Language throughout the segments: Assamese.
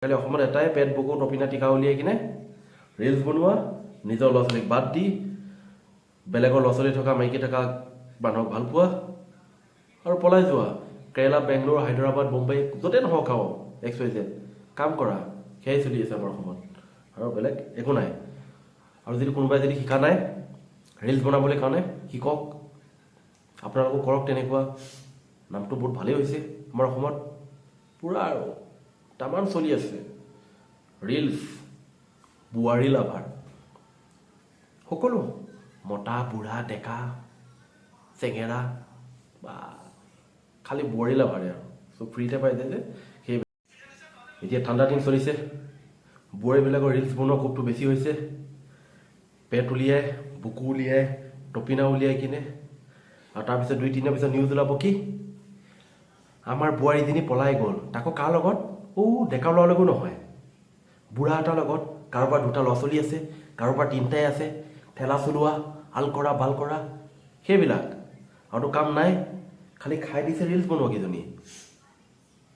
খালি অসমত এটাই, পেট বুকু তপিনা টিকা উলিয়াই কিনে ৰিলচ বনোৱা, নিজৰ ল'ৰা ছোৱালীক বাদ দি বেলেগৰ ল'ৰা ছোৱালী থকা, মাইকী থকা মানুহক ভাল পোৱা আৰু পলাই যোৱা। কেৰেলা, বেংগলোৰ, হায়দৰাবাদ, মুম্বাই, য'তে নহওক আৰু এক্স ৱাই জেড কাম কৰা। সেয়াই চলি আছে আমাৰ অসমত আৰু বেলেগ একো নাই। আৰু যদি কোনোবাই যদি শিকা নাই ৰিলচ বনাবলৈ কাৰণে, শিকক। আপোনালোকো কৰক তেনেকুৱা। নামটো বহুত ভালেই হৈছে। আমাৰ অসমত পূৰা আৰু তামাম চলি আছে ৰিলচ, বোৱাৰী লাভাৰ, সকলো মতা, বুঢ়া, ডেকা, চেঙেৰা বা খালি বোৱাৰী লাভাৰে আৰু চব ফ্ৰীতে পাই যায় যে সেই। এতিয়া ঠাণ্ডা দিন চলিছে, বোৱাৰীবিলাকৰ ৰিলচ বনোৱা কোপটো বেছি হৈছে। পেট উলিয়াই, বুকু উলিয়াই, তপিনা উলিয়াই কিনে। আৰু তাৰপিছত 2-3 দিনৰ পিছত নিউজ ওলাব কি, আমাৰ বোৱাৰীজনী পলাই গ'ল। তাকো কাৰ লগত? ডেকা ল'ৰাৰ লগতো নহয়, বুঢ়া এটাৰ লগত। কাৰোবাৰ দুটা ল'ৰা ছোৱালী আছে, কাৰোবাৰ তিনিটাই আছে। ঠেলা চলোৱা, আল কৰা, বাল কৰা, সেইবিলাক আৰুতো কাম নাই। খালি খাই দিছে ৰিলচ বনোৱা কেইজনী।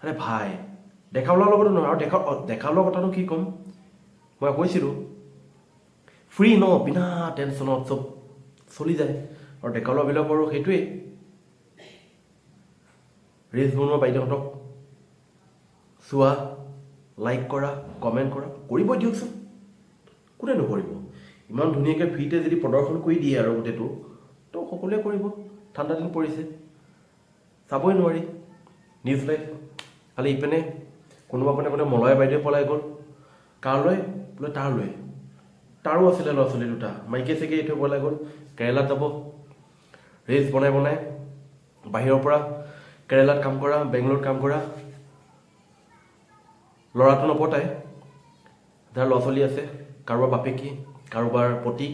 আৰে ভাই, ডেকা ল'ৰাৰ লগতো নহয়। আৰু ডেকা ল'ৰা কথানো কি ক'ম, মই কৈছিলোঁ ফ্ৰী ন, বিনা টেনশ্যনত চব চলি যায়। আৰু ডেকা ল'ৰাবিলাকৰো সেইটোৱেই। ৰিলচ বনোৱা বাইদেউহঁতক চোৱা, লাইক কৰা, কমেণ্ট কৰা, কৰিবই দিয়কচোন। কোনে নকৰিব? ইমান ধুনীয়াকৈ ফ্ৰীতে যদি প্ৰদৰ্শন কৰি দিয়ে আৰু গোটেইটো তো সকলোৱে কৰিব। ঠাণ্ডা দিন পৰিছে, চাবই নোৱাৰি নিউজ লাইভ। খালি ইপিনে কোনোবা পিনে কোনে মলয়া বাইদেউ পলাই গ'ল। কাৰলৈ বোলে? তাৰলৈ। তাৰো আছিলে ল'ৰা ছোৱালী দুটা, মাইকী চাইকী এৰি থৈ পলাই গ'ল। কেৰেলাত যাব ৰিলচ বনাই বনাই। বাহিৰৰ পৰা কেৰেলাত কাম কৰা, বেংগলোৰত কাম কৰা ল'ৰাটো নপতায়, যাৰ ল'ৰা ছোৱালী আছে। কাৰোবাৰ বাপেকি, কাৰোবাৰ পতিক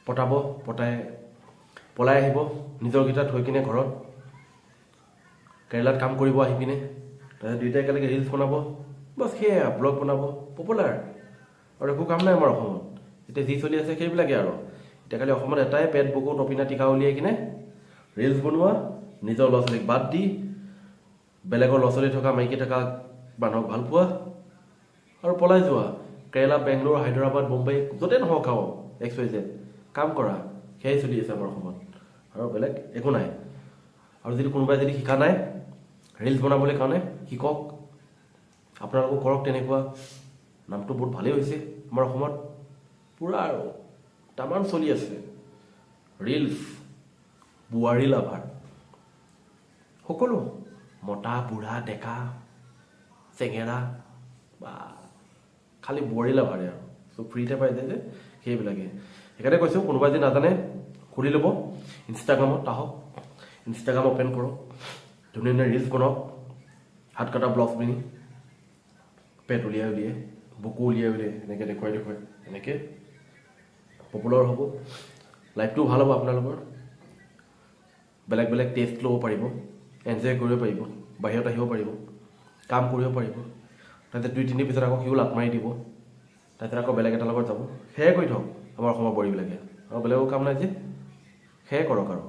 পতাব, পতাই পলাই আহিব। নিজৰকেইটা থৈ কিনে ঘৰত কেৰেলাত কাম কৰিব আহি পিনে। তাৰপিছত দুয়োটাই একেলগে ৰিলচ বনাব, বছ সেয়াই। ব্লগ বনাব, পপুলাৰ। আৰু একো কাম নাই আমাৰ অসমত। এতিয়া যি চলি আছে সেইবিলাকে আৰু। এতিয়া খালি অসমত এটাই, পেট বুকু তপিনা টিকা উলিয়াই কিনে ৰিলচ বনোৱা, নিজৰ ল'ৰা ছোৱালীক বাদ দি বেলেগৰ ল'ৰা ছোৱালী থকা, মাইকী থকা মানুহক ভাল পোৱা আৰু পলাই যোৱা। কেৰেলা, বেংগলোৰ, হায়দৰাবাদ, মুম্বাই, য'তে নহওক আৰু এক্স ৱাই জেড কাম কৰা। সেয়াই চলি আছে আমাৰ অসমত আৰু বেলেগ একো নাই। আৰু যদি কোনোবাই যদি শিকা নাই ৰিলচ বনাবলৈ কাৰণে, শিকক। আপোনালোকো কৰক তেনেকুৱা। নামটো বহুত ভালেই হৈছে। আমাৰ অসমত পূৰা আৰু তামাম চলি আছে ৰিলচ, বোৱাৰী লাভাৰ, সকলো মতা, বুঢ়া, ডেকা, চেঙেৰা বা খালি বোৱাৰী লাভাৰে আৰু চব ফ্ৰীতে পাই যায় যে সেইবিলাকে। সেইকাৰণে কৈছোঁ, কোনোবাই যদি নাজানে খুলি ল'ব। ইনষ্টাগ্ৰামত আহক, ইনষ্টাগ্ৰাম অ'পেন কৰক, ধুনীয়া ধুনীয়া ৰিলচ বনাওক। হাত কটা ব্লাউজ পিন্ধি, পেট উলিয়াই উলিয়াই, বুকু উলিয়াই উলিয়াই, এনেকৈ দেখুৱাই দেখুৱাই এনেকৈ পপুলাৰ হ'ব। লাইফটোও ভাল হ'ব আপোনালোকৰ। বেলেগ বেলেগ টেষ্ট ল'ব পাৰিব, এনজয় কৰিব পাৰিব, বাহিৰত আহিব পাৰিব, কাম কৰিব পাৰিব। তাৰপিছত 2-3 পিছত আকৌ সিও লাট মাৰি দিব। তাৰপিছত আকৌ বেলেগ এটাৰ লগত যাব। সেয়াই কৰি থওক আমাৰ অসমৰ বোৱাৰীবিলাকে। আৰু বেলেগৰ কাম নাই যে, সেয়াই কৰক। আৰু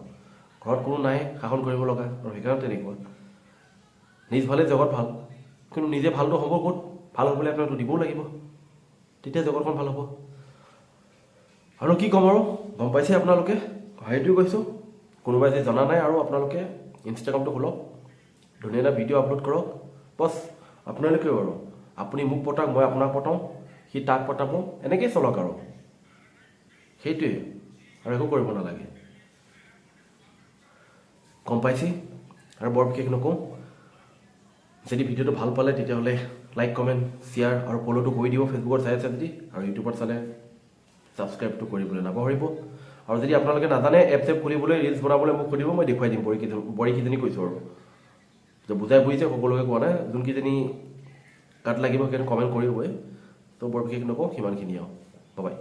ঘৰত কোনো নাই শাসন কৰিব লগা আৰু সেইকাৰণে তেনেকুৱা। নিজ ভালেই জগত ভাল। কিন্তু নিজে ভালটো হ'ব ক'ত? ভাল হ'বলৈ আপোনাৰতো দিবও লাগিব, তেতিয়া জগতখন ভাল হ'ব। আৰু কি ক'ম আৰু, গম পাইছে আপোনালোকে, সেইটোৱে কৈছোঁ। কোনোবাই যদি জনা নাই আৰু আপোনালোকে ইনষ্টাগ্ৰামটো খোলক, ধুনীয়া এটা ভিডিঅ' আপলোড কৰক, বছ। আপোনালোকেও আৰু আপুনি মোক পতাক, মই আপোনাক পতাওঁ, সি তাক পতাব, এনেকেই চলক আৰু। সেইটোৱে, আৰু একো কৰিব নালাগে। গম পাইছে আৰু, বৰ বিশেষ নকওঁ। যদি ভিডিঅ'টো ভাল পালে, তেতিয়াহ'লে লাইক, কমেণ্ট, শ্বেয়াৰ আৰু ফ'ল'টো কৰি দিব ফেচবুকত চাই আছে যদি। আৰু ইউটিউবত চালে ছাবস্ক্ৰাইবটো কৰিবলৈ নাপাহৰিব। আৰু যদি আপোনালোকে নাজানে এপ চেপ খুলিবলৈ, ৰিলচ বনাবলৈ, মোক সুধিব, মই দেখুৱাই দিম। বোৱাৰীকেইজনী কৈছোঁ আৰু যে বুজাই বুজিছে, সকলোকে কোৱা নাই। যোনকেইজনী গাত লাগিব সেইখিনি কমেণ্ট কৰিবই। তো বৰ বিশেষ নকওঁ, সিমানখিনি আৰু। বাই।